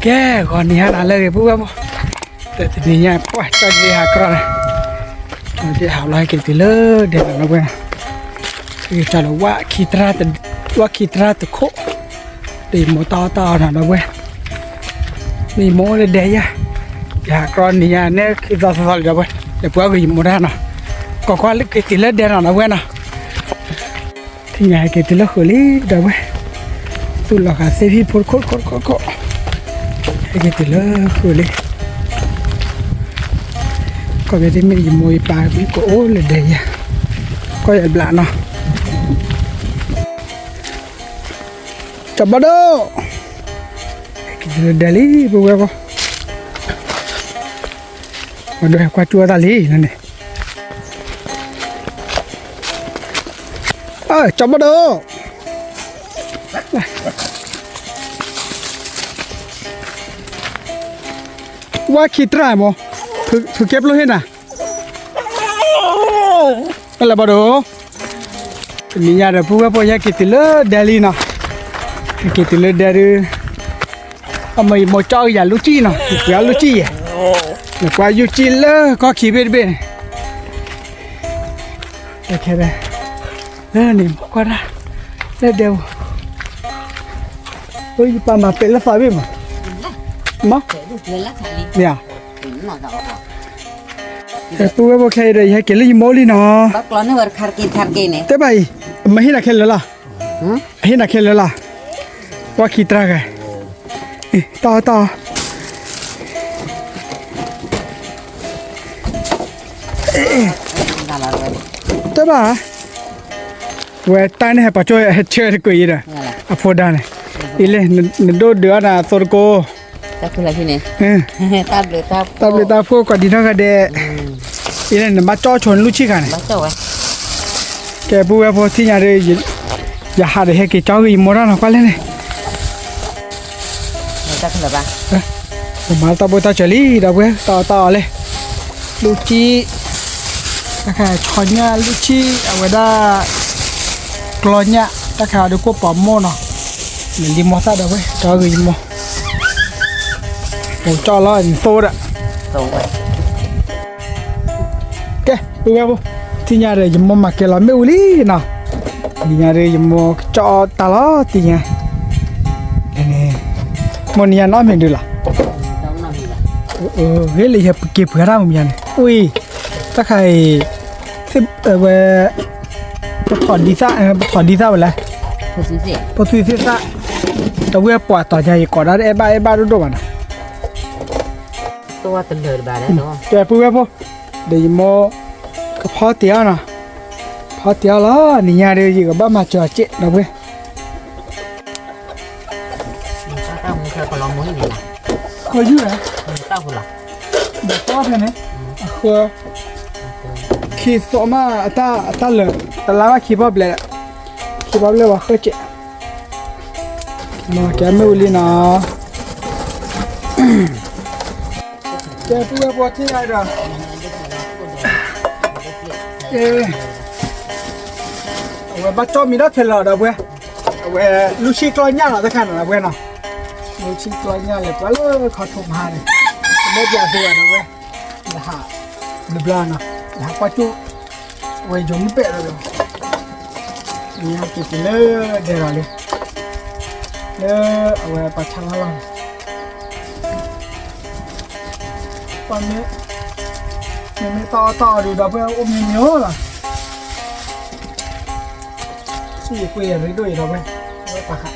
ကဲ, ဂီၤနံၤဟါနၤလၢအဂ့ၤ ပုၢ်ဝဲၢ်ဖိ, တနံၤညါပှၢ်ကၠီက့ၤဟးကြီလီၤ, ကၠီက့ၤဟးလီၤ ဟဲက့ၤတုၤလၢဒဲလီၤ နီၢ်ဝဲၢ်နီၤ, ဟဲက့ၤကၠီလၢ ဝၣ်ခံတြၢ်တခိၣ်, ဒီးယမိၢ်တၢ်အီၣ်တၢ်အီနီၤ ဒီပုၢ်ဝဲၢ်, မ့ၢ်ယမိၢ်အိၣ်လၢဒဲယၤ, ယဟးကြီနံၤညါန့ၣ် ခံသီသီသီလံ ဒီပုၢ်ဝဲၢ်, ဒီးပှၤဂ့ၤယမိၢ်တၢ်နီၤ, ကီၢ်ကွၢ်လၢက့ၤတုၤလၢဒဲနီၤ ဒီပုၢ်ဝဲၢ်နီၤ ထံၣ်ညါဟဲက့ၤတုၤလၢဃုာ်လံ ဒီပုၢ်ဝဲၢ်, သူၣ်လီၤဃာ်သ့ၣ်ဖံဖိတခိၣ်တခိၣ်တခိၣ်တခိၣ်, ဟဲက့ၤတုၤလၢဃုာ်လံ, ကီၢ်ပယီၤတမ့ၢ်ယမိၢ်ယပၢ်မ့ၢ်ကအိၣ်လၢဒဲယၤ, ကီၢ်ယၤဘျးနီၤ, ကၠီဘီဒိၣ်, ဟဲက့ၤတုၤလၢဒဲလံ ပုၢ်ဝဲၢ်ဖိ, ဘီဒိၣ်ဟဲကွၢ်ကၠူအီၣ်တၢ်လံန့ၣ်, ကၠီဘီဒိၣ် ဝၣ်ခံတြၢ်မး, ဖုကဲပျိဟ့ၣ်နၤ, လၢဘီဒိၣ်, တနံၤညါဒီး ပုၢ်ဝဲၢ်ဖိ ဟဲက့ၤတုၤလၢဒဲလံနီၤ, ဟဲက့ၤတုၤလၢဒဲဒုး, အမ့ၢ်ယမိၢ်ကၠီက့ၤယၤလူၢ်ကံၣ်နီၤ, ယကွၢ်လူၢ်ကံၣ်ယဲ, နကွၢ်ယူၢ်ကံၣ်လၢကီၢ်ခံဘ့ၣ်တဘ့ၣ်န့ၣ်, ခဲ လၢန့ၣ် ကွၢ်တၢ် လၢဒဲပူၤ, ယပာ်မၤပဲာ်လၢသးဘ့ၣ်မး, မ့ၢ်, ပုၢ်ဝဲၢ်ဖိ ခဲအံၤဒီး ယဟဲက့ၤလၢယမိၢ်လံနီၤ, တဲဘၣ်အံၤ, မ့ၢ်ဟ့ၣ်နၤခဲလၢာ်လီၤ, အဟ့ၣ်နၤခဲလၢာ်လီၤ, ဝၣ်ခံတြၢ်ဂၤ, တၢ်အီၣ်တၢ်အီ တဲဘၣ်, ဝဲတၢ်န့ၣ်ဟဲပာ်ကၠိဟဲဆၢတကွံာ်အံၤဒီး, အဖိဒါန့ၣ်, အံၤလဲၣ်, နဒိၣ်ဒုးအီၣ်နၤအသိတကိး, တၢ်ဘျုးတၢ်ဖှိၣ်ကိးဒံးနီၢ်ဂၤဒဲး, အံၤလဲၣ် နဘၣ်ကၠီဆိနလူၢ်ဆံၣ်ခါန့ၣ်, ကဲ ပုၢ်ဝဲၢ်ဖိ ထံၣ်ညါဒီး ယဟးဒီးဟဲက့ၤကၠီဂ့ၤယမိၢ်တၢ်နီၤ ကွၢ်လဲၣ်န့ၣ် ပမၤတၢ်ဘိၣ်တၢ်စၢၤလံ ဒီပုၢ်ဝဲၢ် တၢ်အီၣ်တၢ်အီလဲၣ်, လူၢ်ကံၣ်, တၢ်ခါအံၤ ဆီညၣ် လူၢ်ဆံၣ် အဝဲဒၣ် ကျီညၣ် တၢ်ခါအံၤဒီးကိၣ်ပီးမိၢ်နီၤ, နလံမိၢ်သၣ်ဒီပုၢ်ဝဲၢ် ကၠီဂ့ၤယမိၢ်, အိၣ်ကၠီလီၤနသိဒီး ကဲ ပုၢ်ဝဲၢ်ဖိ, ထံၣ်ညါဒီး ယမိၢ်မၤကဲလီၤမ့ၣ်အူလံနီၤ, ထံၣ်ညါဒီး ယမိၢ်ကၠီတၢ်လီၤ ထံၣ်ညါ, မိၢ်နံၤညါနီၢ်မ့ၢ်ဒုးလီၤ, ဂ့ၤလၢယက့ၤပှ့ၤတၢ်မုၢ်မံၤန့ၣ် အံၤ, တၢ်ခါအံၤ, ဝဲ, ပထီၣ်ဒံသၣ်, ပထီၣ်ဒံသၣ်ဝဲလဲၣ်, ပသွံၣ်သ့ၣ်သၣ်, တဝံၣ်ပှၤတီၤညါ ယကိးဒၣ်တအဲၣ်ဘၣ်အဲၣ်ဘၣ်ဒိၣ်ဒိၣ်ဘၣ်နီၤ, ကဲ ပုၢ်ဝဲၢ်ဖိ, ဒီးယမိၢ်ကဖီတ့ၢ်အီၤနီၤ, ဖီတ့ၢ်အီၤလီၤ နံၤညါဒီး ယကဘၣ်မၤစၢၤအီၤစ့ၢ် ဒီပုၢ်ဝဲၢ်, ဃၢယုၢ်, ဒီးသီဖဲန့ၣ်, အဃၢ, ခံသီမး အတၢ်လၢာ်, တလါဘၣ်ခံဘီဘျဲၣ်, ခံဘီဘျဲၣ်ဝဲဃၢစဲး, မၤကဲမ့ၣ်အူလံနီၤ, ကဲ ပုၢ်ဝဲၢ်ဖိ ထံၣ်ညါဒီး အဝဲဘၣ်ကၠီမံၤဒီးခဲလၢာ်ဒီပုၢ်ဝဲၢ်, အဝဲလူၢ်ဆံၣ်ကျီညၣ်လီၤ တၢ်ခါနီၤ ဒီပုၢ်ဝဲၢ်နီၤ, လူၢ်ဆံၣ်ကျီညၣ်လဲၤပှၤလၢခီထိၣ်မဟါန့ၣ်, တဘၣ်ပျးသ့ဘၣ်ဒီပုၢ်ဝဲၢ်, လၢဟးတဘျီနီၤ, လၢဟးကွၢ်ကၠူၣ်, အဝဲယိၤမုၢ်ပဲာ်ဒီး, နံၤညါက့ၤတုၤလၢဒဲလီၤလံ, လၢအဝဲပှၤဆါလီၤလီၤန့ၣ် ပှၤမ့ၢ်, မ့မ့ၢ်တၢ်အီၣ်တၢ်အီဒီး ဒီပုၢ်ဝဲၢ်အိၣ်မံၤမံၤလီၤ, စံၣ်ယကွ့ယရ့ဒိၣ်အံၤ ဒီပုၢ်ဝဲၢ်, အဝဲပှၤဃး,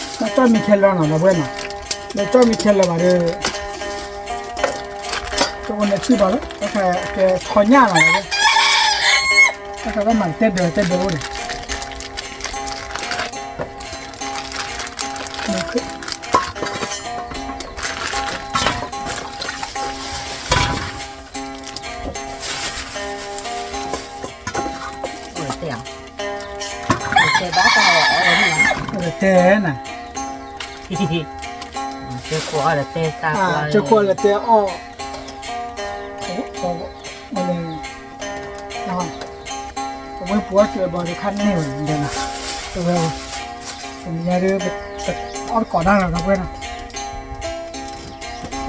မ့ၢ်ကၠီမံၤခဲလၢာ်နီၤ ဒီပုၢ်ဝဲၢ်နီၤ, မ့ၢ်ကၠီမံၤခဲလၢာ်ဘၣ်ဒီး, ကၠီအိၣ်န့ၣ်ဆံၣ်ဘၣ်လီၤ တၢ်ခါကဲဆီညၣ်နီၤ ဒီပုၢ်ဝဲၢ်, တၢ်ခါဘၣ်မၤတဲဒၢးတဲဒၢးအိၣ်န့ၣ် တဲနၤ, တဲခိၣ်အီၣ်ဒီးတဲ, တဲခိၣ်အီၣ်ဒီးတဲအီၣ်, အဝဲပှၤစၢၤဘၣ်ဒီးခါန့ၣ်ဝဲဒၣ်, အဝဲ, တနံၤညါဒီး, အီၣ်တ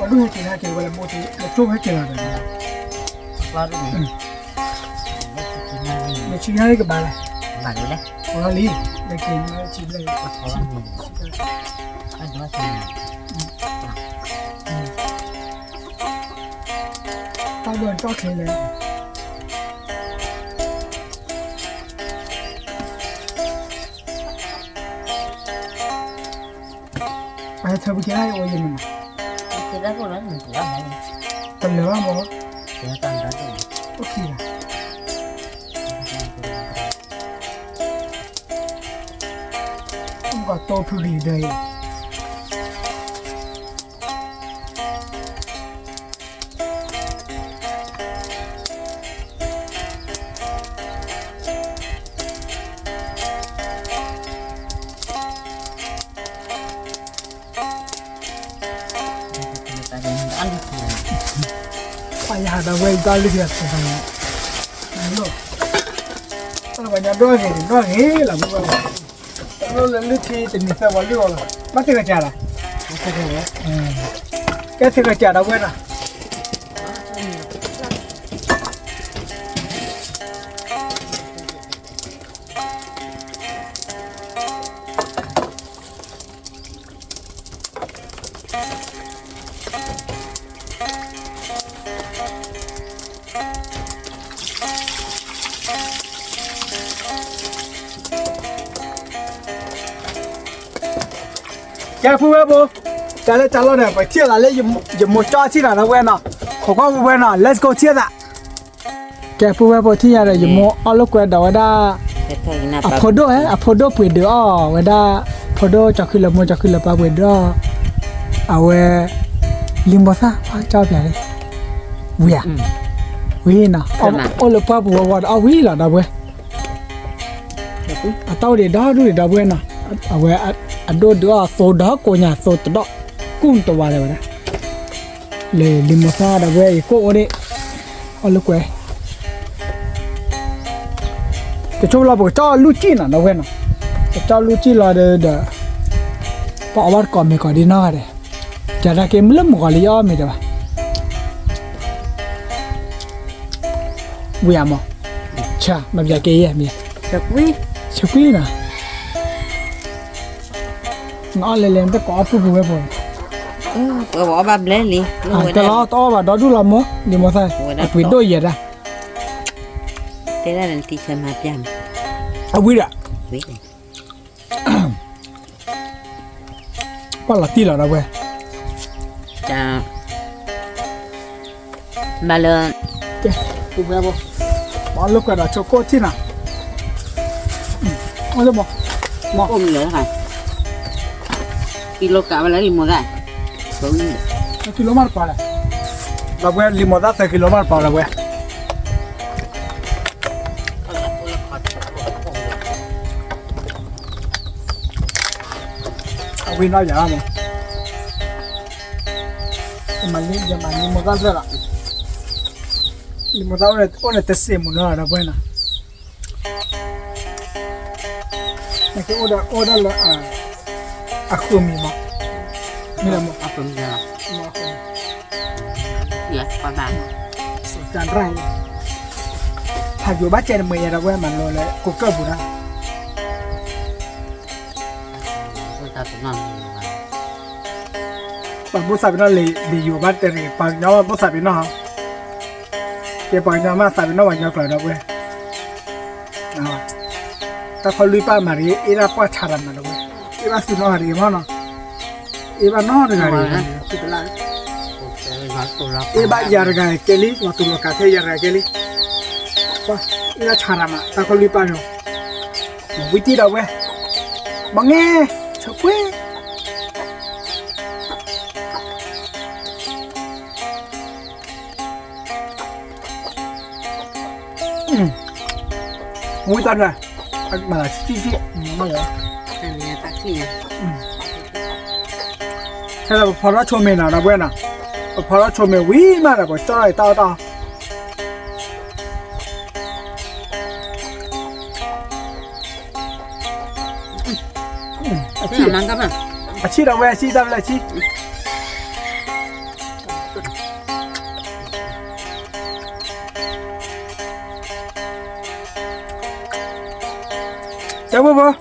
ကိးတၢ်လီၤဒီပုၢ်ဝဲၢ်နီၤ, ပှၤဒိၣ်ဟဲက့ၤဟဲက့ၤဝဲလၢဘိၣ်သ့ လၢကၠိဟဲက့ၤလီၤဒီး, လၢဆံညါကဘၣ်လဲၣ်, လၢလံ, လၢက့ၤဆံဘျဲၣ်, တၢ်ဒိၣ်ကၠီၣ်ချ့လဲၣ်. အထၢပကဲအိၣ်ယဲၢ်မး, တလၢာ်ဘၣ်မး, အိၣ်ခံဂၤ, အိၣ်ကီးတိဖုဂံၤဒၢအံၤ ပယၤဒီးဝဲအံၤတၢ်လုၢ်ထံအသးန့ၣ်, တၢ်ပှၤညီဒီဂ့ၤန့ၣ် ဒီဂ့ၤလီၤမ့ၢ်ဘၣ်, တၢ်လၢလုၢ်ထံတနံၤသၢပှၤလုၢ်အီၤလီၤ, ဘၣ်သ့ၣ်ကစၢ်လီၤ, ကဲသ့ၣ်ကစၢ်ဒီးဝဲနီၤ. ကဲဖုဝဲဖိ, တၢ်လၢတၢ်လီၢ်န့ၣ် ပထံၣ်လီၤလၢယမိၢ်ကၠီထံၣ်နၤ ဒီပုၢ်ဝဲၢ်နီၤ, ခိးကွၢ်ဝဲနီၤ, let's go ထံၣ်သး. ကဲဖုဝဲဖိ ထံၣ်ညါဒီး ယမိၢ်အီၣ်လိာ်ကွဲဒီးဝဲဒၣ် အဖိဒိၣ်ဧၢ, အဖိဒိၣ်ပှ့ၤဒုးအီၣ်ဝဲဒၣ်, ဖိဒိၣ်ကၠီၤခုလၢမိၢ်ကၠီၤခုလၢပၢ်ပှ့ၤဒုးအီၣ်, အဝဲ လံာ်မိၢ်သၣ် ကၠီပျးလံ, ဝံၤဧါ, ဝံၤနီၤ, အိၣ်လၢပှၢ်ပူၤဝီဝီဒီး အီၣ်ဝံၤလီၤ ဒီပုၢ်ဝဲၢ် အတၢ်အိၣ်ဒံးဒီဒူၣ်ဒံး ဒီပုၢ်ဝဲၢ်နီၤ, အဝဲအဒိၣ်ဒုးအီၣ်သိဒီးကိးညါ သိတဒီး ကူၣ်တဝါလၢၤဝဲဒၣ်, လၢလံာ်မိၢ်သၣ် ဒီပုၢ်ဝဲၢ် ယကိၣ်အိၣ်ဒံး, အီၣ်လိာ်ကွဲ, တဆိလီၤ ပကကၠီလူၢ်ကံၣ်နီၤ ဒီပုၢ်ဝဲၢ်နီၤ, ပကၠီလူၢ်ကံၣ်လီၤဒီး ပအီၣ်ဘၣ်တကိးမ့ၤကိးဒ်နီၢ်ဂၤဒဲး, ကၢ်ဒၣ်က့ၤမ့ၢ်လၢမုၢ်ဂီၤလၢယအီၣ်မ့ၤတဘၣ် ဝံၤဧါမး, ဆၢ မ့ၢ်ပျးက့ၤယဲၢ်မ့ၢ်, ဆၢကွံာ်နီၤ, နအီၣ်လဲၤလဲၤ နတကိးအီၣ်ပုၢ်ပူၤဝဲၢ်ဖိ, ပအီၣ်ဘၣ်ဘျဲၣ်လံ, တဲလီၤ တအီၣ်ဘၣ်ဒီဒူၣ်လီၤမိၢ်, လံာ်မိၢ်သၣ် အပှ့ၤဒိၣ်ယဲၢ်ဒၣ်, တဲဒၣ်နထံဆၢမၤပျၢ်မး, အဝံၤဒီး ပှၢ်လီၤတံၢ်လီၤ ဒီပုၢ်ဝဲၢ်, ဘၣ်လၢ, ပူၤဝဲဘိ, ပှၢ်လိာ်ကွဲဒီးဆိကိၣ်ထံၣ်နၤ, အိၣ်လၢမး, မး, ကံလိကးဝဲလၢလံာ်မိၢ်သၣ်, ကံလိမးတပှၤလဲၣ်, ဒီပုၢ်ဝဲၢ် လံာ်မိၢ်သၣ်သၢကံလိမးတပှၤ ဒီပုၢ်ဝဲၢ် အဝံၤနီၢ်ယၤလီၤမး, ယမၤလံ ယမၤလံမိၢ်သၣ်ဖျၢၣ်လီၤ, လံာ်မိၢ်သၣ်အိၣ်န့ၣ်တစဲးမုၢ်နီၤ ဒီပုၢ်ဝဲၢ်နီၤ, နကအိၣ်ဒီး အိၣ်ဒၣ်လၢ အဃုမံၤမး, မ့ၢ်လၢမး, တၢ်ရၢ်, ဖးယိၤဘၣ်ကဲတမံၤယၤ ဒီပုၢ်ဝဲၢ် မၤလိလၢ ကိးကၢၢ်ပူၤဒၣ် ပှၤဘိၣ်သးပ့ၤနီၣ်လံာ်ယိၤဘၣ်တရံး ပှၤကညီဘၣ်ဘိၣ်သးပ့ၤနီၣ်, ကဲပှၤကညီမ့ၢ်သးပ့ၤနီၣ်ပှၤကညီကျိာ် ဒီပုၢ်ဝဲၢ်, တၢ်ခီလွံၢ်ပၢ်မၤတဂ့ၤ အ့ၣ်ဒၣ်ပှၢ်ဆါတၢ်မၤ ဒီပုၢ်ဝဲၢ်, အ့ၣ်ဘၣ်သုနီတဂၤတဂ့ၤမးနီၤ, အ့ၣ်ဘၣ်နီတဂၤတဂ့ၤ, အ့ၣ်ဘၣ်ယၤတဂၤကဲလံ လီၤတူာ်လီၤကာ်ထဲယၤတဂၤကဲလံ, အ့ၣ်ဒၣ်ဆါတၢ်မၤ တၢ်ခီလွံၢ်ပၢ်န့ၣ် ဝံတံၢ် ဒီပုၢ်ဝဲၢ်, မ့ၢ်ငဲ ဆိကွံာ် ဝံတၢ်န့ၣ် မၤလၢဆံဆံ, ခဲလၢာ်ပဖီထီၣ်ဆိမ့ၤနီၤ ဒီပုၢ်ဝဲၢ်နီၤ, ပဖီထီၣ်ဆိမ့ၤဝံၤမးဒီး ပကကၠီၣ်အံၤတၢ်အီၣ်တၢ်အီ အ အဆံဒီးဝဲအဆံတၢ်ဘျဲၣ်ဆံ ကဲဖိဖိ ပ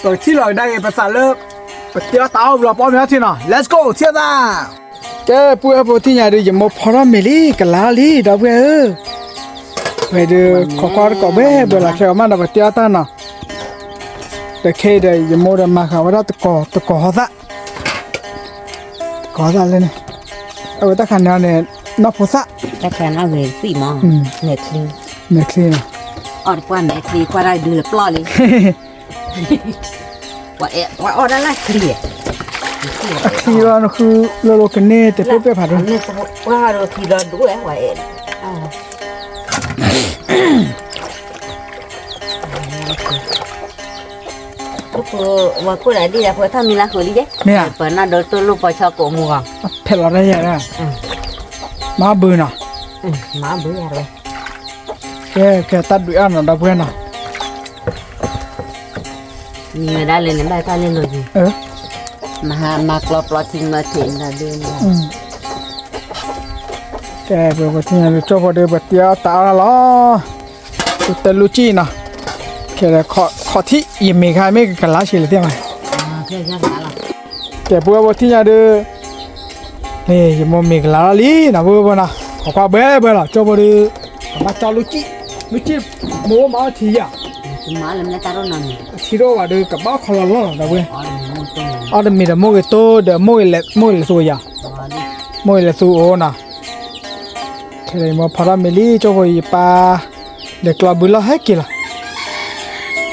ကထံၣ်လီၤကဒါက့ၤပသးလၢ ပတဲအီၣ်တၢ်အီၣ်ဘျီ ပအီၣ်မ့ၤအီထံနီၤ let's go ထံၣ်သး ကဲပှဲၤဖိထံၣ်ညါဒုး ယမိၢ်ဖီထီၣ်မ့ၤလံ ကလါလံ ဒီပုၢ်ဝဲၢ်ဧၢ, ဝဲဒုး ခိးကွၢ်တကိးဘဲဘဲလီၤ ခဲအီၤမးဒီးပတဲအီၣ်တၢ်နီၤ, ဒီးခဲအံၤဒီးယမိၢ်ဒီးမၤဃာ်ဝဲဒၣ်တကိး တကိးဟီသၣ် တကိးဟီသၣ်လၢန့ၣ်, အဝဲတၢ်ခါန့ၣ်န့ၣ် နီၢ်ဖိသၣ်, တၢ်ခါန့ၣ်ဂ့ၤသံၣ်မး, မဲာ်ချံ, မဲာ်ချံနီၤ, အီၣ်တပှၢ်မဲာ်ချံ ကွၢ်တၢ်ဒုးလၢပျီၢ်လံ, ပှၤအီၣ်ဒၣ်လၢချံ, အချံလီၤနဃု လိၤလိၤကန့ၢ်တပ့ၢ်ပ့ၢ်ဖးဒိၣ်, ပှၤဟးဒိးချံဒီးဒိၣ်ဝဲ ပှၤအဲၣ် ပှၤခိၣ်ဒၣ်ဒ်ဒီး ပှၤထီၣ်မံၤလၢဃုာ်လံယဲ, မ့ၢ်ဧါ, ပနၢ်ဒိးတိၢ်လိၣ်ပီၤဆီကိးမူဂီၢ်, ဖဲလီၤတၢ်ယဲၢ်, မၤဘုနီၤ, မၤဘုယဲၢ်ဝဲ, ကဲ ကဲတၢ်ဒုးအါနီၤ ဒီပုၢ်ဝဲၢ်နီၤ, မံၤဝဲဒၣ်လၢန့ၣ် ဘၣ်တၢ်လဲၤလိၤယံၤ, မၤဟါမၤကျီပျီထံမၤထံးနၤဒုး, ကဲ ပကထံၣ်ညါဒုး ကၠိဖိဒုး ပတဲအီၣ်တၢ်အါလီၤ, ပတဲလူၤကံၣ်နီၤ, ခဲဒီး ခီၣ်ထံၣ် ယမ့ၢ်ခါမ့ၢ်ကကလါဆံးလၢၤသ့ၣ်မး, ကဲ ပုၢ်ဝဲၢ်ဖိထံၣ်ညါဒုး, န့ၣ် ယမိၢ်မ့ၢ်ကလါလီၤလံနီၤ ပုၢ်ဝဲၢ်ဖိနီၤ, ခိးကွၢ်ဘှဲဘှဲလီၤ ကၠိဖိဒုး, ကဘၣ်ကၠီလူၤကံၣ်, လူၤကံၣ်, မိၢ်မၤအီၣ်ထံယၤ, ထံဒိၣ်ဝဲဒုး ကဘၣ်ခီလီၤလီၤနီၤ ဒီပုၢ်ဝဲၢ်, အီၣ်တမံၤဒီးမိၢ်ဂ့ၤတိၢ်ဒီး မိၢ်ဂ့ၤလဲၤသူယၤ, မိၢ်ဂ့ၤလဲၤသူအိၣ်နီၤ ခဲအံၤ ယမိၢ်ဖီထီၣ်မ့ၤလံ ကၠိဖိ ယပၢ် လဲၤကျီဘုလီၢ်ဟဲက့ၤလီၤ,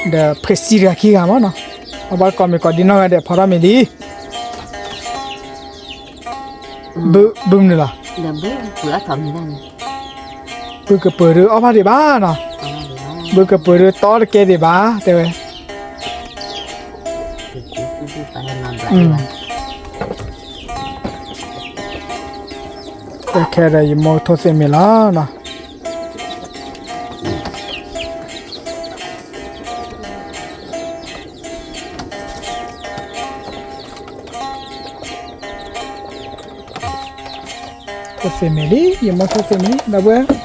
ဒီးဖှဲးစံတဂၤခံဂၤမးနီၤ, အဘၣ်ကိးမံၤကိးဒံနီၢ်ဂၤဒဲး ဖီထီၣ်မ့ၤလံ, ဘုမနုၤလီၤ, ဘုကပၢၤဒုးအီၣ်ဘၣ်ဒံးဘၣ်နီၤ, ဘုကပၢၤဒုးတီတကဲဒံးဘၣ် တဲဝဲ ကဲခဲဒီး ယမိၢ်ထိၣ်သ့ၣ်မ့ၤလီၤနီၤ, ထိၣ်သ့ၣ်မ့ၤလံ ယမိၢ်ထိၣ်သ့ၣ်မ့ၤ ဒီပုၢ်ဝဲၢ် ကၠီဒီးက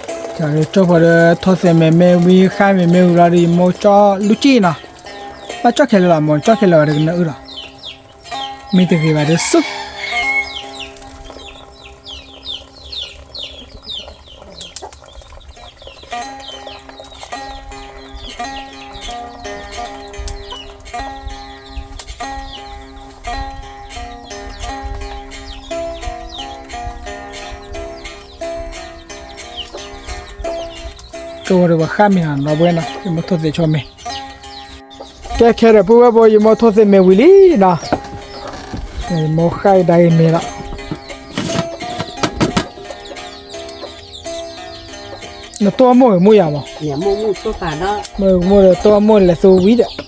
ၠိဖိဒီး ထိၣ်သ့ၣ်မ့ၤမ့ၢ်ဝံၤ ဃၣ်မ့ၤမ့ၢ်ဝံၤလီၤဒီး ယမိၢ်ကၠီလူၤကံၣ်နီၤ, ဘၣ်ကၠီခဲလၢာ်လီၤ မိၢ်ကၠီခဲလၢာ်ဘၣ်ဒီးကနၢအုၣ်လီၤ, မ့ၢ်တဂ့ၤဘၣ်ဒီးဆူ ကၠိဒီးပဃၣ်မ့ၤနီၤ ဒီပုၢ်ဝဲၢ်နီၤ ယမိၢ်ထိၣ်သ့ၣ်ဆိမ့ၤ, ကဲခဲဒီးပုၢ်ဝဲၢ်ဖိ ယမိၢ်ထိၣ်သ့ၣ်မ့ၤဝံၤလံနီၤ, ယမိၢ်ဃၣ်ကဒါက့ၤမ့ၤလီၤ, နတိၢ်မိၢ်ဂ့ၤမိၢ်ယၤမး, မိၢ်ဒီးတိၢ်မိၢ်လဲၤသူဝံၤဒီး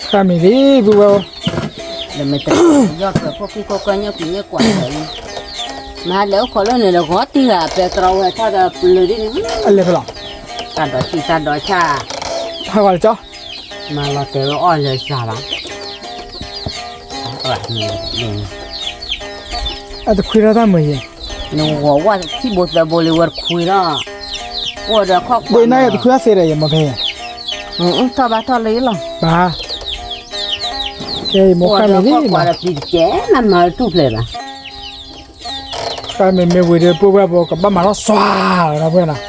ဃၣ်မ့ၤလံ ပုၢ်ဝဲၢ်, ယီၢ်ထွဲခိၣ်ခံခိၣ်ကၢၢ်ညၣ်ပံၤညၣ်ကွၢ်လီၤ, မၤလဲၤအိၣ်ခိးလၢန့ၣ်ဒီး ဂီၤတံၢ်ဂၤ ပဲတြီဝဲထီၣ်ဒီးပျုၤဒ်န့ၣ်, အလဲၤဖဲလဲၣ်, တၢ်ဒိးဆံၣ်တၢ်ဒိးဆၣ်, ဟးဂီၤလၢကၠီ မၤလီၤတဲာ်ဝဲအီၣ်လၢစှၤဘၣ်, အတခွံထီၣ်တၢ်မုာ်ယဲၢ်, နဂီၤဝဲခံဘိသၢဘိလံဝဲတခွံလီၤ, အိၣ်ဒီးခီၣ်ခွါ, ဒ်နၤယတခွံအီၣ်သ့ဒီးယမိၢ်ဖဲယဲၢ်, ထီၣ်ဘၣ်ထီၣ်လၢယလီၤ, ဘၣ်, ကဲယမိၢ်ဃၣ်မ့ၤလံနီၤ, ဃၣ်မ့ၤမ့ၢ်ဝံၤဒီး ပုၢ်ဝဲၢ်ဖိကဘၣ်မၤထီၣ်စှၤလီၤ ဒီပုၢ်ဝဲၢ်နီၤ,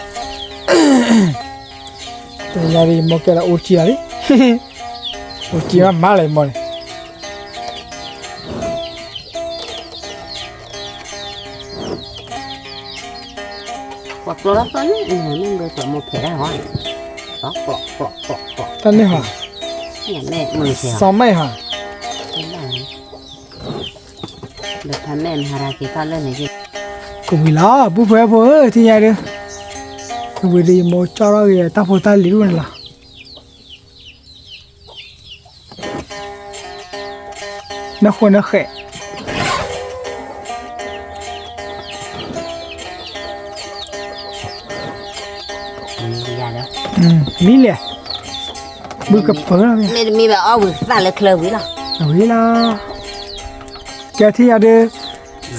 တနံၤညါဒီး ယမိၢ်ကဲဒီးအိၣ်ကံၢ်လီၤလံ, အိၣ်ကံၢ်မးမးလၢယမိၢ်န့ၣ်, ပှၤကျီလၢသီန့ၣ် မ့ၢ်ဘၣ်ကျီမိၢ်ဖဲးဒၣ်ဟီ, တၢ်န့ၣ်ဟီ, စီၤမဲာ်ဟါ, ကဝံၤလီၤ ပုၢ်ဖိဝဲၢ်ဖိဧၢ, ထံၣ်ညါဒုး, ဝံၤဒီးယမိၢ်ကၠီထီၣ်က့ၤတၢ်ဖိတၢ်လံၤဒ်န့ၣ်လီၤ. နဃိနဃဲး, မံလဲၣ်, ဘုကပၢၤလီၤ, မ့တမ့ၢ်ဘၣ်အီၣ်ဝံၤသၣ်လၢချၢဝံၤလီၤ, ဝံၤလီၤ, ကဲထံၣ်ညါဒုး,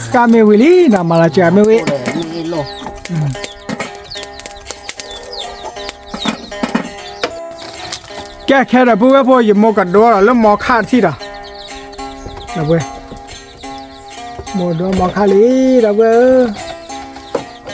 ဃၣ်မ့ၢ်ဝံၤလံနီၤ မၤလီၤစှၤမ့ၢ်ဝံၤ ကဲခဲဒီး ပုၢ်ဝဲၢ်ဖိ ယမိၢ်ကဒိဒီးလၢမီခါတထံၣ်ဒီး, ဒီပုၢ်ဝဲၢ်, မိၢ်ဒိမီခါလံ ဒီပုၢ်ဝဲၢ်ဧၢ,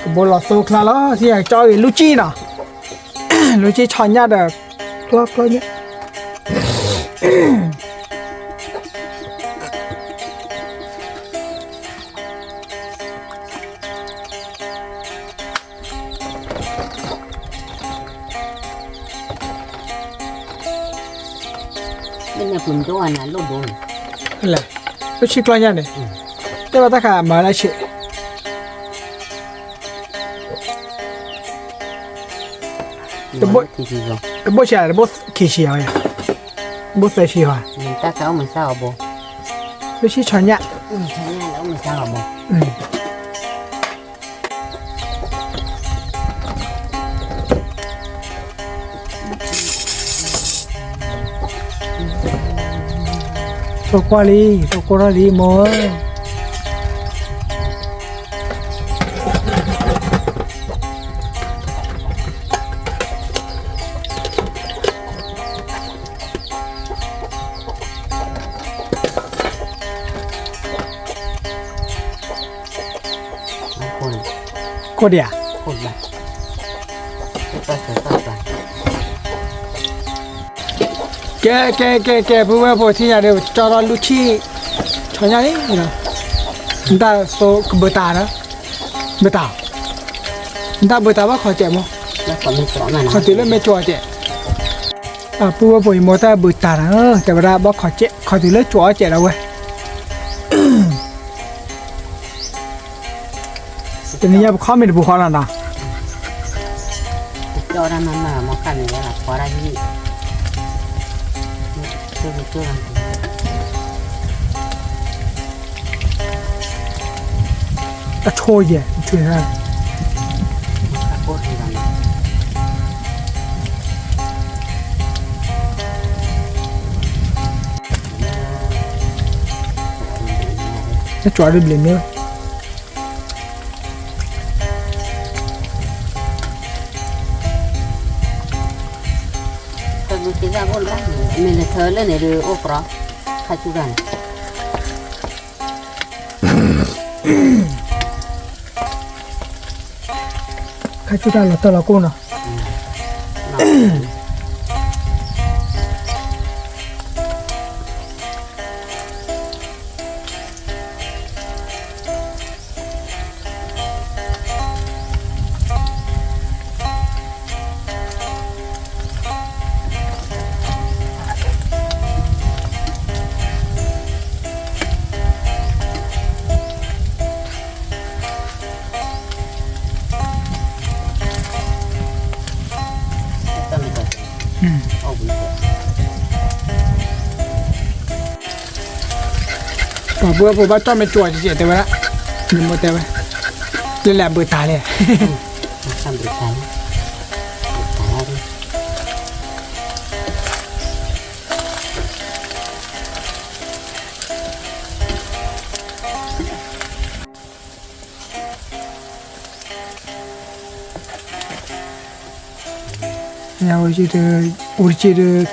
ကဘိလီၤသိချါလီၤ ထံၣ်ညါကၠီဂ့ၤ လူၤကံနီၤ, လူၤကံဆီညၣ်ဒီး ကျီကျီညၣ် လၢညါပူၤမ့ၢ်တအိၣ်အနၤလိၣ်ဒိန့ၣ်, လဲၣ်, လၢဆံကျီညါန့ၣ်, တဲဘၣ်တၢ်ခါမၤလၢဆံး, တဘိ, တဘိဆံး, တဘိခံဆံးယၤ, တဘိသၢဆံးယၤ, တၢ်ခါအိၣ်မုာ်စၢ်အီၤဘိ, လၢဆံဆီညၣ် သီကွၢ်လံ, သီကွၢ်ထီၣ်လံ မိၢ်ဧၢ, ခိၣ်ဒံးဧါ, ကဲ ကဲ ကဲ ကဲ ပုၢ်ဝဲၢ်ဖိ ထံၣ်ညါဒီး ကၠီထီၣ်လူၤဆံၣ် ဆီညၣ်န့ၣ်, နတၢ်သိကဘုးတၢ်ဒီး ဘုးတၢ်, နတၢ်ဘုးတၢ်ဘၣ်ခီၣ်စဲးမး, ခီၣ်တုၤလၢမဲာ်ကၠီစဲး, ပုၢ်ဝဲၢ်ဖိအံၤမိၢ်တၢ်ဘုးတၢ်ဒီး တဲဝဲဒၣ်ဘၣ်ခီၣ်စဲး ခီၣ်တုၤလၢကၠီစဲးဒီးဝဲ တနံၤညါပခီမ့ၢ်တပူၤဃီလီၤနီၤ, ကၠီဒၣ်မးမး မီခါန့ၣ် ဝဲလီၤဖီဒၣ်ယံၣ်, အဆိယဲၢ်, နကၠီဒုးဘျဲၣ်မ့ၢ် တၢ်ဘုးက့ၤတၢ်အိၣ်လၢၤဘၣ်, မ့ၢ်လဲၤထၢလၢန့ၣ်ဒုးအိၣ်ကြီ, ခါဆူၣ်တၢ်န့ၣ်, ခါဆူၣ်တၢ်လီၤတၢၢ်လီၤကိၢ်နီၤ. ပှၤပုၢ်ဝဲၢ်ဖိဘၣ်ကၠီၣ်မ့ၢ်ကၠီၣ်စဲးတဲဝဲဒၣ်, ယမိၢ်တဲဝဲ, လၢလဲၤဘုးတၢ်လဲၣ်, အိၣ်တက့ၢ်ဒီး က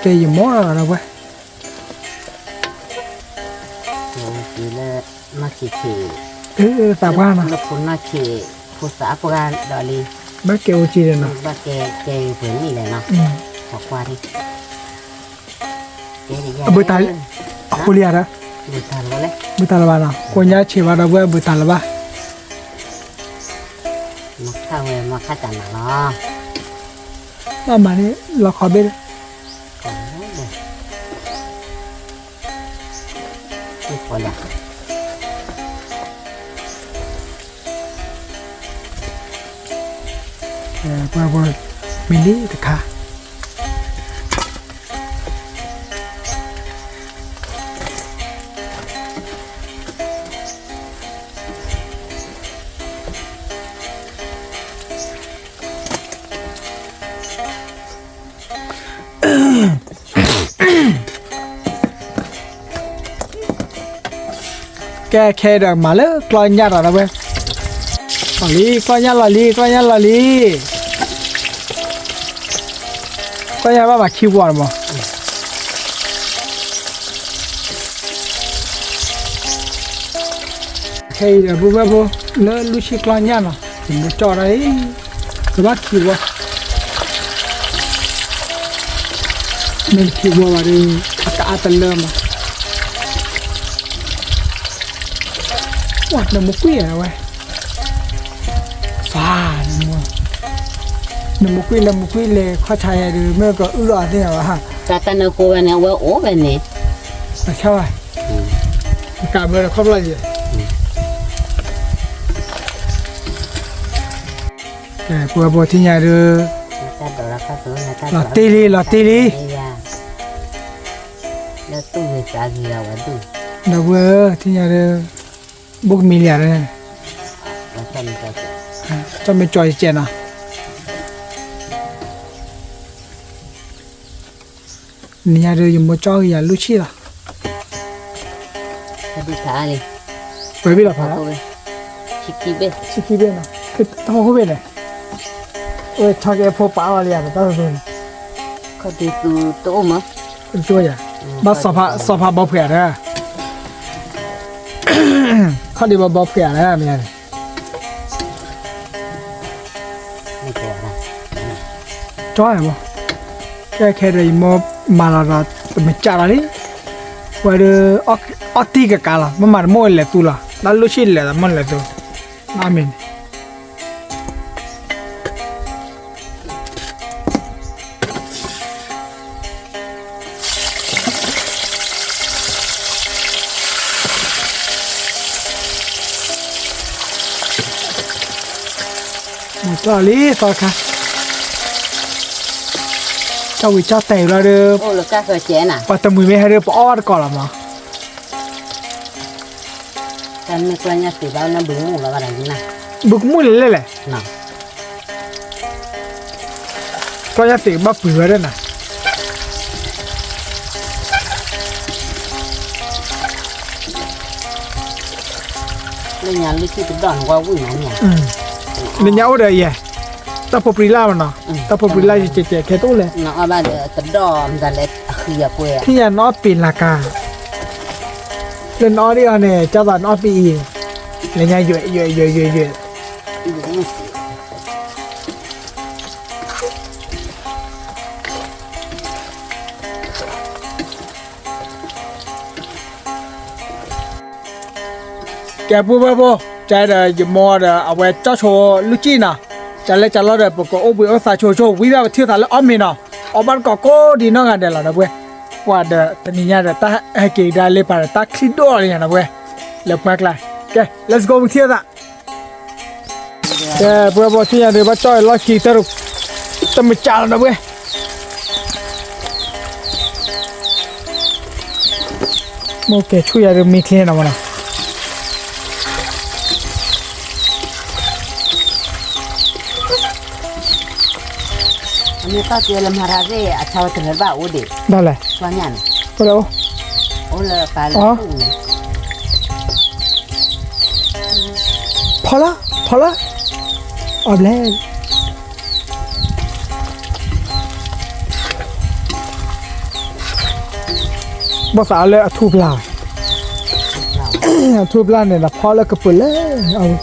ဲယမိၢ်ဒီးဝဲ လၢနီၢ်ဆံးဆံး, သးပှၢ်နီၤ, လၢဖိနီၢ်ဆံး, ဖိသးပှၢ်ဒီးလံ, ဘၣ်ကဲအိၣ်က့ၤဒီးနီၤ, ဘၣ်ကဲကဲပှဲၤနံၣ်လဲၣ်နီၤ, သးပှၢ်ဒ် အဘုးတၢ်, အဃိလံဧါဒီး, ဘုးတၢ်လၢၤဘၣ်နီၤ, ကိးညါဆံးဘၣ်ဒီးဝဲအဘုးတၢ်လၢၤဘၣ်, မၤခါဝဲမၤခါတၢ်နၤလီၤ, ဘၣ်မၤန့ၣ် လီၤခီဘ့ၣ်လၢ ကဲ ပှၤ မ့ၢ်လံတခါ ကဲခဲဒီးမၤလၢကျီၢ်ညၣ်ဒီးဝဲ, လီၤလံ ကျီၢ်ညၣ်လီၤလံ ကျီၢ်ညၣ်လီၤလံ, ကျီၢ်ညၣ်ဘၣ်မၤခံဝီၤန့ၣ်မး ခဲအံၤဒီး ပုၢ်ဝဲၢ်ဖိ လၢလူၢ်ဆံၣ်ကျီၢ်ညၣ်နီၤ ယမ့ၢ်ကၠီၣ်ဒၣ်အံၤ ကဘၣ်ခံဝီၤ, မ့ၢ်တခံဝီၤဘၣ်ဒီး အကအါတလၢမး, နမူကွံာ်ဝဲ, ဖး, နမူကွံာ်လၢမူကွံာ်လဲၤခီၣ်ဆါယၤဒီး မ့ၢ်ကအုၣ်လီၤအသ့ၣ်ညါဘၣ်, တၢ်တၢ်နၢ်ကိးဝဲန့ၣ် အဝဲအိၣ်ဝဲန့ၣ်, တၢ်ဆါဘၣ်, ကးဘၢဒီးခီဖျိယဲၢ် ကဲ ပှၤဘီထံၣ်ညါဒီး လီၤတ့ၢ်လံ လီၤတ့ၢ်လံ, ဒီပုၢ်ဝဲၢ်ထံၣ်ညါဒီး ဘိၣ်ကမံၤလံဧါ, တၢ်မ့ၢ်ကၠီယကဲးနီၤ, နံၤညါဒီးယမိၢ်ကၠီဂ့ၤယၤလူၢ်ဆံၣ်လီၤ, ပှဲၤဘ့ၣ်လီၤဖး, ဆံခံဘ့ၣ်, တၢ်ဟိၣ်ခိၣ်ဘ့ၣ်န့ၣ်, ဝဲထီၣ်က့ၤအဖိပာ်အီၤလံယၤ တၢ်ဟိၣ်ခိၣ်န့ၣ်, တအိၣ်မး, တအိၣ်ယၤ, ဘၣ်စီၤဖးဘီဖှဲးဧါဒီး, ခီၣ်ဒံးဘီဘီဖှဲးဧါဒီး မ့ၢ်ယၤန့ၣ် ကၠီမး, ကဲခဲဒီးယမိၢ်မၤလီၤဒီး တမ့ၢ်ကၢ်လီၤလံ, ဝဲဒီး အီၣ်တံၢ်ကကးလီၤ မ့ၢ်မၤတမိၢ်လဲၤသူလီၤ တၢ်လူၢ်ဆံၣ်လဲၤဒီးမိၢ်လဲၤသူ, နမ့ၢ်န့ၣ် မၤကၠီလံသီခါ, ကၠီဝံၤကၠီတဲာ်လီၤဒီး, ပှၤတမှံၤမ့ၢ်ဟဲဒီး ပအီၣ်ဘၣ်တကိးလီၤမး, ဘုကမူၣ်လဲၣ်လဲၣ်လဲၣ်, ကျီၢ်ညၣ်သ့ၣ်ကဘၣ်ပှံၤဝဲဒၣ်နၤ လၢညါလၢခံတဒီၣ်နဝဲဝံၣ်နၤန့ၣ်, လၢညါအိၣ်ဒီးယဲ, တၢ်ဖိပြံလၢ်မနီၤ, တၢ်ဖိပြံလၢ်ယကဲးကဲးခဲတအိၣ်လဲၣ်, နအီၣ်ဘၣ်ဒီးတဒီၣ်မတၤလဲၣ်အဃံအပှဲၤ, ထံၣ်ညါနအီၣ်ပ့ၤလၤကၤ, လၢနအီၣ်ဒ်အီၤန့ၣ် ကၢ်သးနအီၣ်ပ့ၤအံၤ, လၢညါယွဲၣ်ယွဲၣ်ယွဲၣ်ယွဲၣ်ယွဲၣ် ကဲပူၤဘၣ်ဘိ, ကဲဒီးယမိၢ်ဒီးအဝဲကၠီဆိလူၢ်ကံၣ်နီၤ, ကလဲၤကလီဒီး ပကအိၣ်ဘှံးအိၣ်သးဆိဆိ ဝံဘၣ်ပထံၣ်သးလၢအီၣ်မ့ၤနီၤ, အီၣ်ဘၣ်တကိးကိးဒံးနီၢ်ဂၤဒဲးလီၤဒီးပှဲၤ, ပှၤဒီးတနံၤညါဒီးတၢ်ဟဲက့ၤကဒါလၢပှၤဒီးတၢ်ချံဒိၣ်လီၤလံညါဒီးပှဲၤ, လၢပှၤကျါ, ကဲ let's go ပထံၣ်သး ကဲ ပဝဲဘီထံၣ်ညါဒီး ဘၣ်ကၠီၣ်လီၢ်ခံတၢ်, တမုာ်ကၢ်လီၤဒီးပဝဲ, မိၢ်ကဲဆူၣ်ယၤဒီးမ့ၢ်ချ့နီၤမနီၤ, အမ့ၢ်သၣ်ကဲလၢမၤရၤသ့ၣ် အဆါဝဲတလၢဘၣ်အိၣ်ဒံး, ဒ်လဲၣ်, အိၣ်လၢပၢ်လၢ ဖီလာ် ဖီလာ်, အီၣ်ဘျဲၣ်, ဘၣ်သးလၢအထူၣ်ဖျါ, အထူၣ်ဖျါန့ၣ်ဒီးဖီလၢကပၢၤလၢ, အဝဲ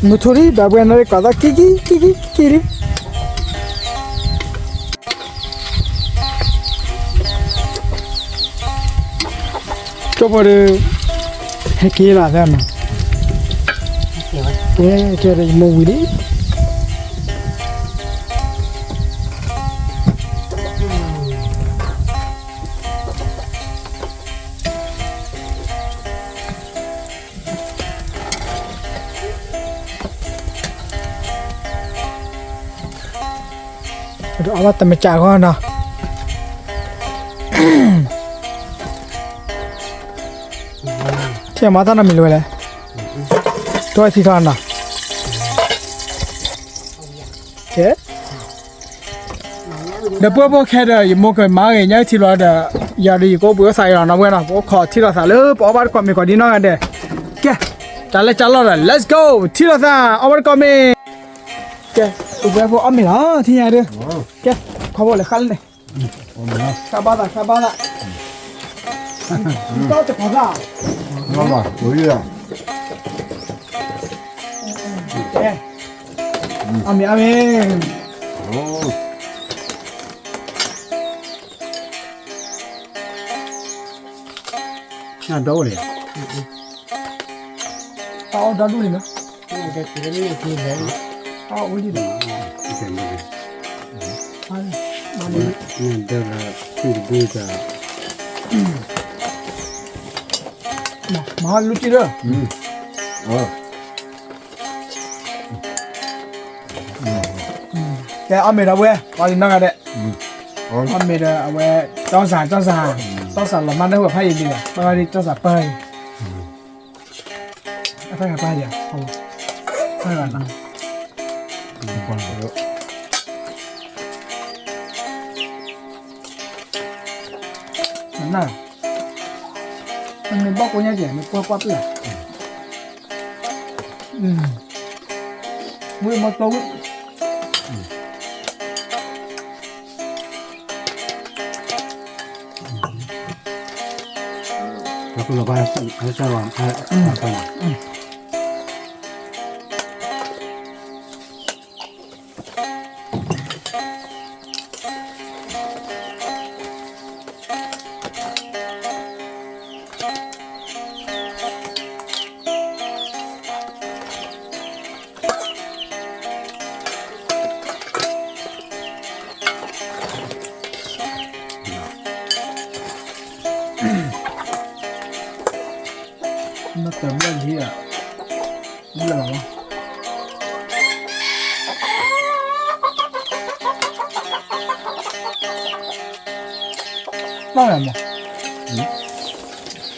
မုၢ်ထူလံ ဘၣ်ပှဲၤနီၣ်ရံၣ် ကွၢ်သီကံကံကံကံလံ. ကၠိဖိဒီး ဟဲက့ၤလီၤသးနီၤ, ကဲ ကဲဒီး ယမိၢ်ဝံၤလံ. အဝဲတမ့ၢ်ကၢ်ဂီၢ်နီၤ, ထံၣ်မၤတၢ်နီတမံၤလၢၤဝဲလဲၣ်, တဝဲထံထီၣ်နီၤ, ကဲ ဒီးပှၤဖိခဲဒီး ယမိၢ်ကမၤဂ့ၤညါထံလီၤဒီး ယၤဒီးယကအိၣ်ဘှံးအိၣ်သးအံၤလီၤနီၤ ဝဲနီၤ, ပအိၣ်ခိးထံၣ်လိာ်သးလၢပအီၣ်ဘၣ်တကိးမ့ၢ်ကီးဒ်နီၢ်ဂၤဒဲး, ကဲ တၢ်လၢကၢ်လီၢ်ဒီး let's go ထံၣ်လိာ်သး အီၣ်ဘၣ်တကိးမ့ၢ်, ကဲ ပှၤဖိအီၣ်မ့ၤလီၤ ထံၣ်ညါဒီး, ကဲ ခီဖိလဲၤဃါလၢန့ၣ်, ဃါဘၣ်သး ဃါဘၣ်သး, တီၢ်တခီသး, ကဲ အီၣ်မ့ၤ အီၣ်မ့ၤ, နဒီအိၣ်န့ၣ်, တၢ်အီၣ်ဒီဒူၣ်န့ၣ်လီၤ, တၢ်အီၣ်ဝံၤလံဒီး, မၤလူၤကံဒီး ကဲ အီၣ်မ့ၤဒီးဝဲ ပှၤလံနီၢ်ဂၤဒဲး, အီၣ်မ့ၤဒီးအဝဲ တီၢ်စၢ် တီၢ်စၢ်, တီၢ်စၢ်လီၤမၢ်န့ၢ်ဝဲဖးယံာ်လံ, ပၢ်လံ တီၢ်စၢ်ပၢ်လံ, အတၢ်ဂၤပၢ်ယၤ, တၢ်ဂၤနီၤ န, မ့ၢ်ဘၣ်ကိညါကဲ မ့ၢ်ကွၢ်ကွၢ်ပျၢ်, ဝံၣ်မီၤတိဝံၣ်, မ့ၢ်တဘျီလံဧါ, ဘျီလီၤ, ဘၣ်မး, မ့ၢ်ထံၣ်လီၤအဃိလီၤ, ဘၣ်မ့ၢ်ထံၣ်လီ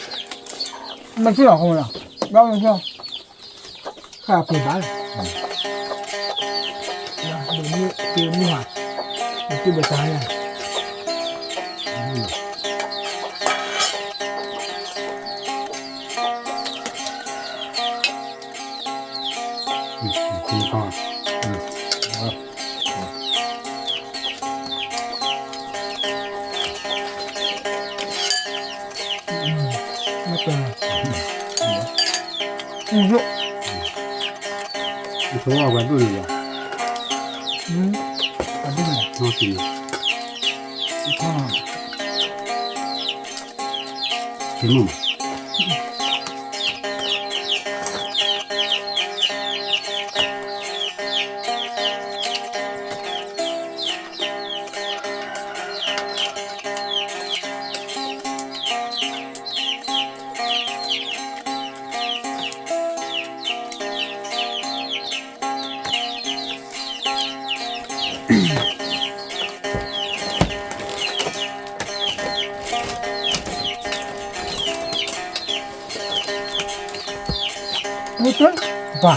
ၤ, ခါပှ့ၤဘၣ်လီၤ, မ့ၢ်တ့မုၢ်ဟါ,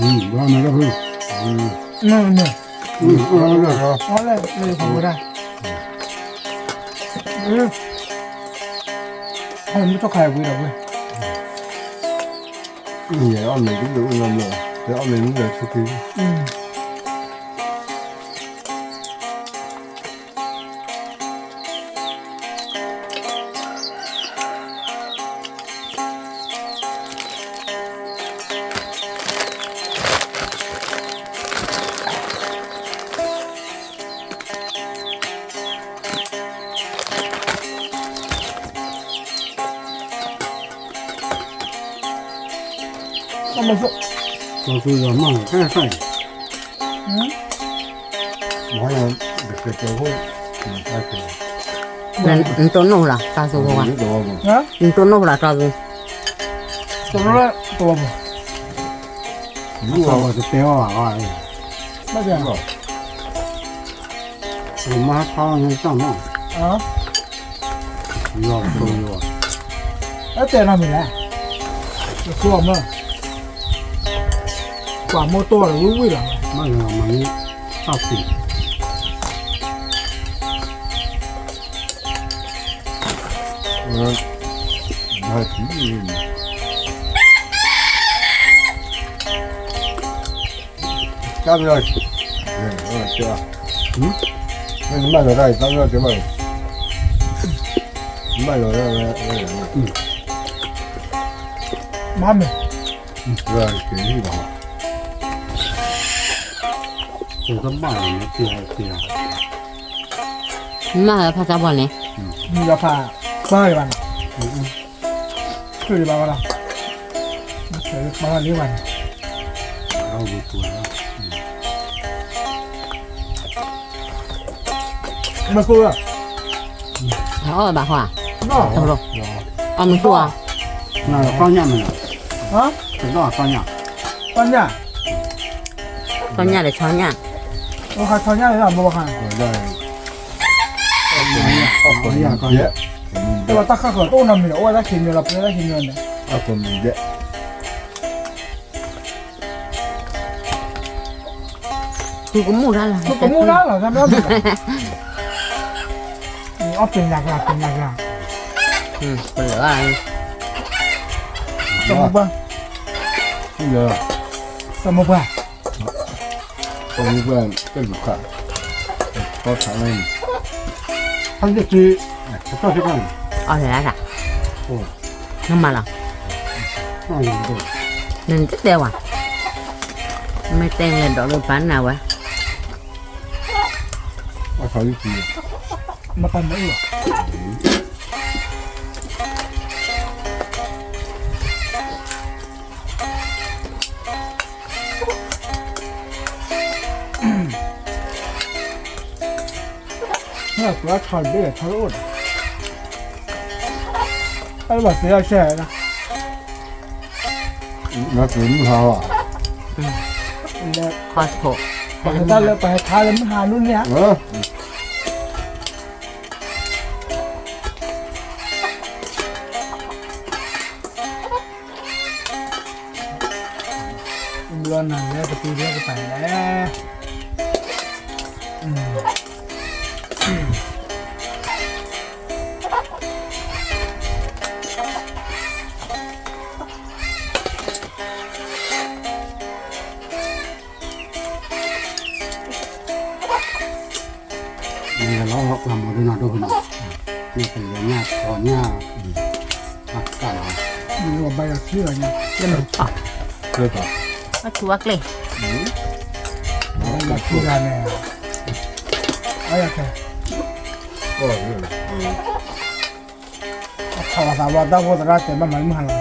မ့ၢ်တ့ဘၣ်တၢ်လီၤ. ပှၤ ဘၣ်မနုၤလဲၣ်, အလဲၣ်, မ့ၢ်တခါဝံၤဒီးဝဲ, အီၣ်မ့ၤဒ်အအိၣ်နီတဘျီ, အီၣ်မ့ၤမ့ၢ်ဒီးဆူၣ်က့ၤ. မၤဆိၣ်, မၤဆိၣ်ယွၤမၤလီၤတၢ်ခါအံၤ, မၤလီၤ, ကတဲတဲဖိ, နတိၢ်နီၣ်ဖျါတၢ်သူဖိဘၣ်, နတိၢ်နီၣ်ဖျါတၢ်သူ, တၢ်သူ, တတဲဘၣ်ဘၣ်, ဘၣ်, မၤထီၣ်န့ၣ်တၢ်မၤ, လီၤကတိၤယွၤ, အတဲနီတမံၤလဲၣ်, ယဆိကမိၣ်, ပှၤမိၢ်တိၢ်ဒီးဝံၣ်ဝံၣ်လီၤ, မၤလီၤမၤန့ၣ်, တၢ်သံ, တၢ်ဘျီ, မၤလီၤတၢ်အံၤ တၢ်ဘျီတဲဘၣ်, မၤလီၤတၢ်ဝဲ, မၤမ့ၢ်, တဘၣ်လီၤ, တဘၣ်လီၤ, မၤလီၤဖးသးပှၢ်န့ၣ်, မၤလီၤဖး, ပၢ်လီၤဘၣ်န့ၣ်, ဆူၣ်လီၤဘၣ်ဝဲလီၤ, ပၢ်လီၤလံဘၣ်န့ၣ်, မၤဆိၣ်လီၤ, အီၣ်ဘၣ်ဃီ, အီၣ်မ့ၢ်ဆိၣ်ဧါ, ကီၢ်ညၣ်မ့ၢ်, ကီၢ်ညၣ်, ကီၢ်ညၣ်, ကီၢ်ညၣ်ဒီးဆီညၣ်, ဆီညၣ်လီၤ, တၢ်ခါဃၢၤတအိၣ်နီတမံၤဒီး အိၣ်ဝဲတၢ်ခံမံၤလီၤ ပှဲၤတၢ်ခံမံၤန့ၣ်, သုကမူၣ်တၢ်လီၤ, သုကမူၣ်တၢ်လီၤ, အီၣ်ပ့ၤညါကျါ ပ့ၤညါကျါ, ပလၢာ်, တမူပှၢ်, တမူပှၢ်, တမူပှၢ်, တလူၤခး, တခးလၢ, ဟဲက့ၤ, အီၣ်လဲၤလၢ်, နမၤလီၤ, နတတဲဝဲ, မ့ၢ်တဲလဲၤဒီးလၢပၢ်နၤဝဲ, မၤတၢ်မ့ၢ်အီၣ်လီၤ. ပှၤထီၣ်တဘ့ၣ်ထီၣ်တအိၣ်ဒီး, အဲၣ်ဘၣ်သ့ၣ်အီၣ်ဆဲး, နသုးမုၢ်ဟါဘၣ်, လၢ Costco, ပှၤဟဲထါလၢမုၢ်ဟါလီၤန့ၣ်ဧါ. ဘျီနၤလဲၤကပူၤလၢကပၤလဲၣ်. မ့ၢ်လီၤ ပှၤမၤဒိၣ်နၤဒိၣ်ကနီၤ, မ့ၢ်ကလဲၤညၣ်ထီညၣ်, အကၢ်လီၤ, မ့ၢ်ဘၣ်ယၤထံလီၤညါ, အထူအကျဲ, ဘၣ်ယၤထံဂၤန့ၣ်, အယၤခဲ အခီၣ်သးဘၣ်တၢ်ဖိသရၣ်တဲဘၣ်မၤလၢမုၢ်ဟါလီၤ.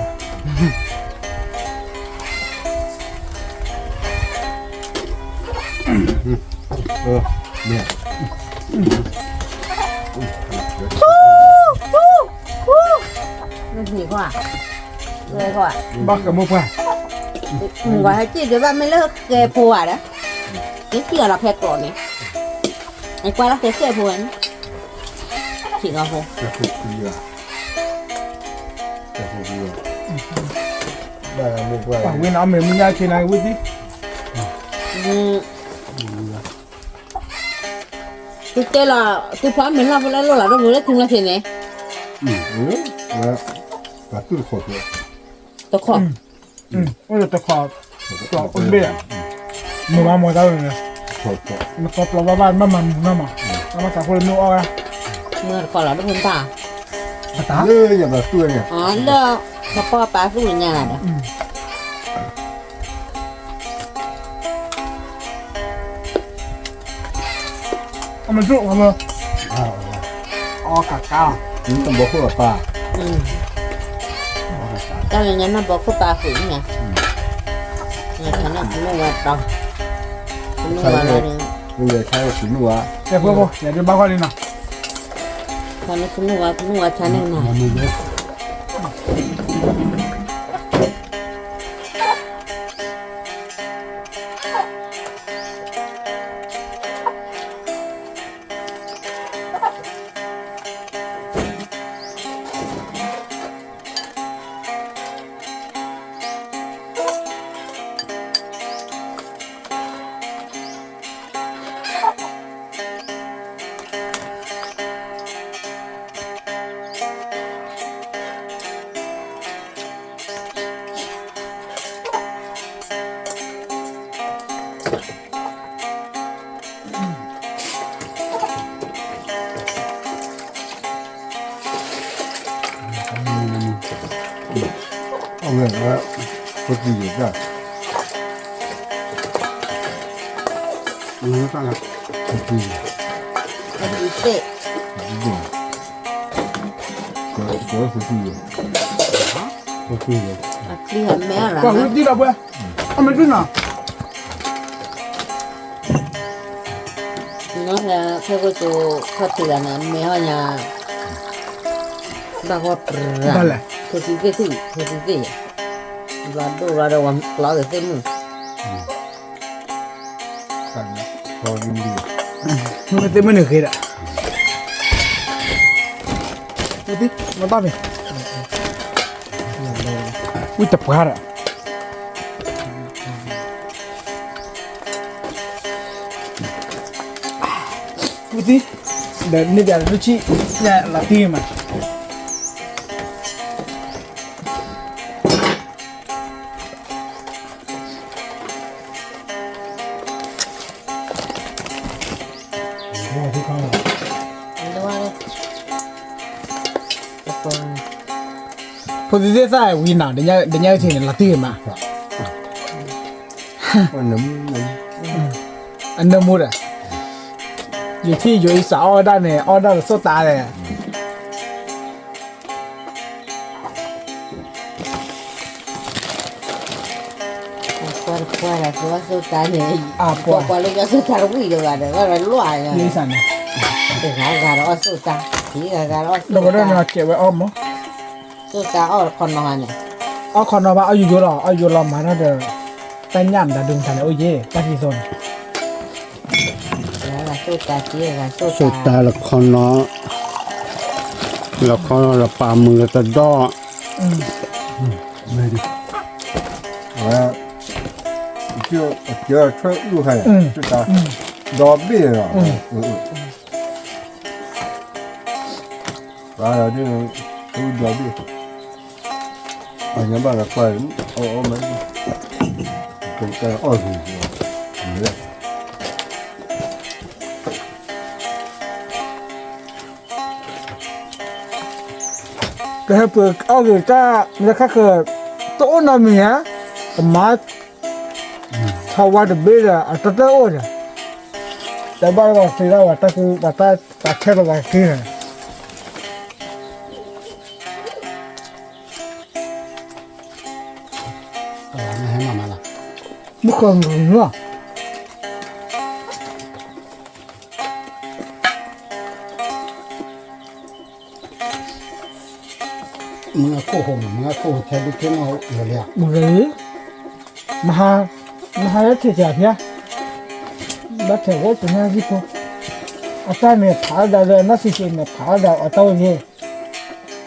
ဘၣ်ကမိၢ်ပှၢ်, ပှၤဟဲစံၣ်ဒံးဘၣ်မ့ၢ်လၢဃဲဖိဧါဒီး, ကစံၣ်အီၤလီၤဖဲကျိးန့ၣ်, အကွၢ်လၢဃဲဃဲဖိဝဲန့ၣ်, ထံၣ်လီၤဖိ ပှၤဝံၤန့ၣ် အီၣ်မ့ၤမုၢ်ညါဆ့နၤဝံၤသံ, သုတဲလီၤ, သုဖီမ့ၤလီၢ်ဖိလၢလိၣ်လီၤဒိၣ်ဖိလၢထူလၢထံးန့ၣ်, တခီၣ်, အိၣ်ဒီးတခီၣ်, အိၣ်တဘ့ၣ်, မ့ၢ်ဘၣ်မၤတၢ်ဝဲန့ၣ်, နကီပျီဘၣ်ဘၣ် နဘၣ်မၤမုာ်နီၢ်မး, နဘၣ်သးဖိလၢမ့ၢ်အီၣ်ဝဲ, မ့ၢ်တခီၣ်လီၤဒိၣ်ဖိတၢ်, လၢယပၤသူၣ်န့ၣ်, လၢ, နပီၢ်ပာ်သူၣ်ညါလၢဒီး အမ့ၢ်ဒိၣ်အီၤလၢ, အီၣ်ကးကး, တဘီခိၣ်အပၢ်, တၢ်လၢညါနဘီခိၣ်ပၢ်ဃုာ်န့ၣ်, ဆါန့ၢ်ဖနူဝါတီၤ, ဖနူဝါလီၤဒီး, ဆါန့ၢ်ဖနူဝါ, ယဲဖိဖိ ယဒုးဘၣ်ကွၢ်လံနီၤ, ဆါန့ၢ်ဖနူဝါ ဖနူဝါဆါန့ၢ်နီၤ. အဝဲ ဖိသံယဲၢ်တၢ်, ဖိသံယဲၢ်, ဖိသံယဲၢ်, ဖိသံယဲၢ်, ဖိသံယဲၢ်, ပှၤဃုသံဒီးပှဲၤ, အမ့ၢ်ဒုးနီၤ နီၤဖဲ ဖဲကစိၤခီၣ်ထံးဂၤန့ၣ် မ့ၢ်ဟီညါ, ဘၣ်ဂီၢ်ပြၤ, ဘၣ်လဲၣ်, ဖိသံသ့ၣ်ထူၣ် ဖိသံသ့ၣ်ယဲၢ်, ဘျီဒိၣ်ဘျီဒီးဝဲကျီသ့ၣ်မုၢ်, မ့ၢ်သ့ၣ်မုၢ်န့ၣ်ဂ့ၤဒီး, မ့ၢ်တၢ်မ့ၢ်, ဝံၣ်တပှၢ်ဒီး ဝံၣ်သံ, ဒီးန့ၢ်ဘၣ်တဆံ, ညါလီၤတံၢ်မး, ဖိသံသ့ၣ်သၣ်ဝံၤနီၤ, ဒ်ညါအံၤန့ၣ် လီၤတံၢ်မး, အနၢမူဒီး, ယထံၣ်ယိၤအံၤစးအီၣ်ဝဲဒၣ်န့ၣ် အီၣ်ဒၣ်လၢစိၣ်တၢ်လဲၣ်. ပှၤတပှၢ်ဒီး ပှၤအီၣ်စိၣ်တၢ်န့ၣ်, ပှၤလၢအီၣ်စိၣ်တၢ်တဝံၣ်ဒီးဂၤဒီး ဘၣ်လီၤယၤ, တဂၤဂၤဒီးအီၣ်စိၣ်တၢ်, တဂၤဂၤဒီးအီၣ်စိၣ်တၢ်, စိၣ်တၢ်အီၣ်တခီနီၤန့ၣ်, အီၣ်ခီနီၤဘၣ် အီၣ်ယိယိလီၤ, အီၣ်ယိလီၤမၤတၢ်ဒီး တၢ်ညၣ်မတၤဒုးမတၤန့ၣ် အိၣ်ယဲၢ် တၢ်သံသိန့ၣ်, စိၣ်တၢ်လၢခီနီၤ, လၢခီနီၤလၢပာ်မုာ်လၢတဒီ, အဝဲ, အကဲထွဲအုၣ်ခါန့ၣ်, ဒီဘ့ၣ်လီၤ, ဒီဘ့ၣ်, အညါဘၣ်လၢကွၢ်, အီၣ်အီၣ်မး, အီၣ်ဂ့ၤ, ကဟဲပှ့ၤအီၣ်ဂ့ၤတၢ်လၢခါဃၢၤ, တအိၣ်နီတမံၤဧါ, ကမၤ, ထီဝါတဘ့ၣ်ဒီး အတၢ်တအိၣ်ဒီး, တဘၣ်လၢပှၤသ့ဒၣ်ဝဲတၢ်ကူ, ပှၤတၢ်ခဲလၢာ်ပှၤက့ၤန့ၣ် မုၢ်ဃီၤမုၢ်လီၤ, မုၢ်ခိၣ်ဟိ, မုၢ်ခိၣ်ဟိထဲဒုးက့ၤနီၤ, လၢလၢ, မဟါ, မဟါလၢထံၣ်ကဖျါ, ဘၣ်ထဲးဝဲတနၢ်ဟံၣ်ဖိ, အတၢ်န့ၣ်ဖးအီၣ်ဒၣ်ဒီး နီၢ်ဆံးဆံးန့ၣ်ဖးအီၣ်ဒၣ်အတၢ်အိၣ်ယဲၢ်,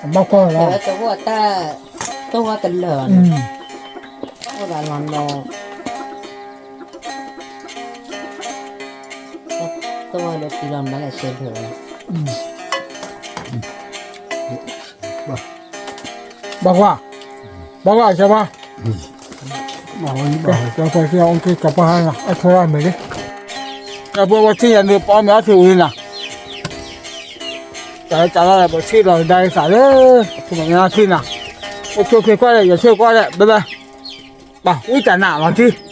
အဘၣ်ကွၢ်လီၤ, တၢ်, တၢ်ဝဲတလၢာ်န့ၣ်, အိၣ်ဒၣ်လီၤနီၤ, တၢ်ဝဲလၢတံၢ်လီၤမးလဲၣ်ဆဲးဖျိးဝဲ ဘၣ်ကွၢ်, ဘၣ်ကွၢ်ကၢ်ပှၤ, ကၢ်ပှၤကၢ်ပှၤကၢ်ပှၤဟါနီၤ အဆိရၢ်မဲာ်လံ, ကၢ်ပှၤဝဲထံၣ်ယၤန့ၣ် ပအီၣ်မ့ၤအီၣ်ထံဝံၤနီၤ, တၢ်လၢတၢ်လီၢ်လၢပထံၣ်လီၤကဒါက့ၤသးလၢ, ပမ့ၢ်အီၣ်ထံနီၤ, အိၣ်ဆိၣ်ချ့ကွၢ်ဒီး ယဆိၣ်ကွၢ်ဒီး ဘၣ်ဘၣ်, ပှၤဝံတၢ်နးလီၤထံ